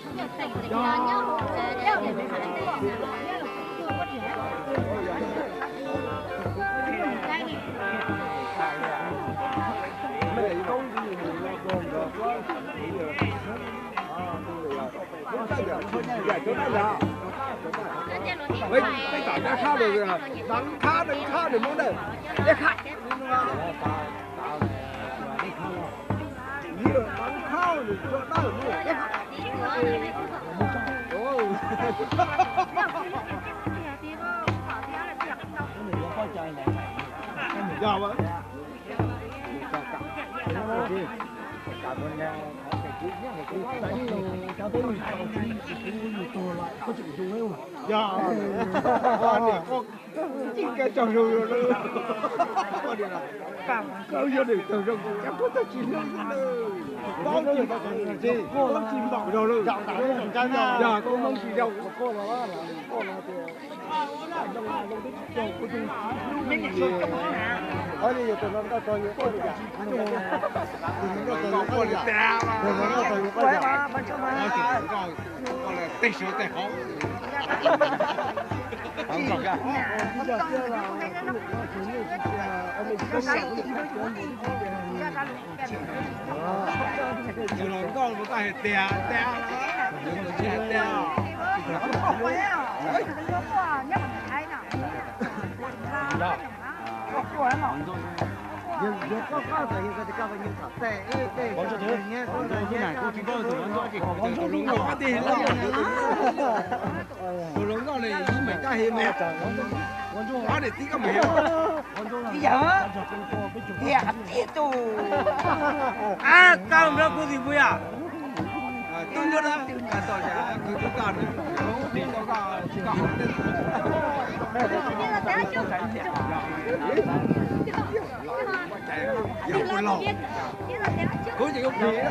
Peb tam nyob sab lawm, deev khab deev khab nws muab dawj, deev khab, deev khab nws tso dawj muab dawj. Yog Yog, yog niam tag zoo zoo, koj tsis hlub, paub tsis npaum zoo lawm. Yog koj hmoob tsis zoo. Tej suav tej qhov. Yus los nkauj mus taj hais tias tiag, yus tus tsis hais tias. Tus hluas nkauj li ib meem taj hais me, ob niam txiv koj meem. Ib yam, ib yam tiag tus. Ab, koj nrog kuv dim pus yom? Tub ntsuab na, koj tau cas kuv tub koj, kuv tsis tau koj, tsis tau. Kuv ces yuav plis.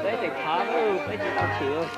Peb tseem khov, peb tsis tau chwv.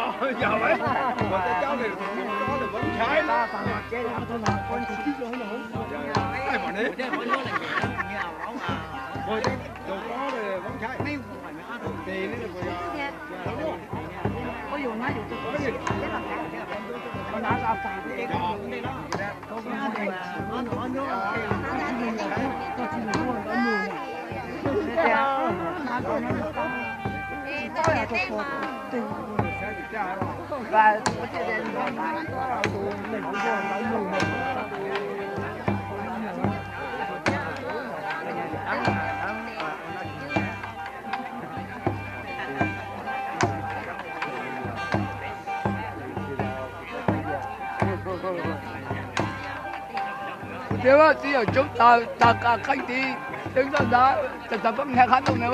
Yog lawm, ua tej cov lawm, cov lawm Voob Ntshaib na. Ua tej tus kob lawm Voob Ntshaib. Tes ne, Kuv thiab txiv yawm Tsoob tag, tag qeej tid, Tsoob txoj ntawd, tag tag poob nthav qhab tooj na.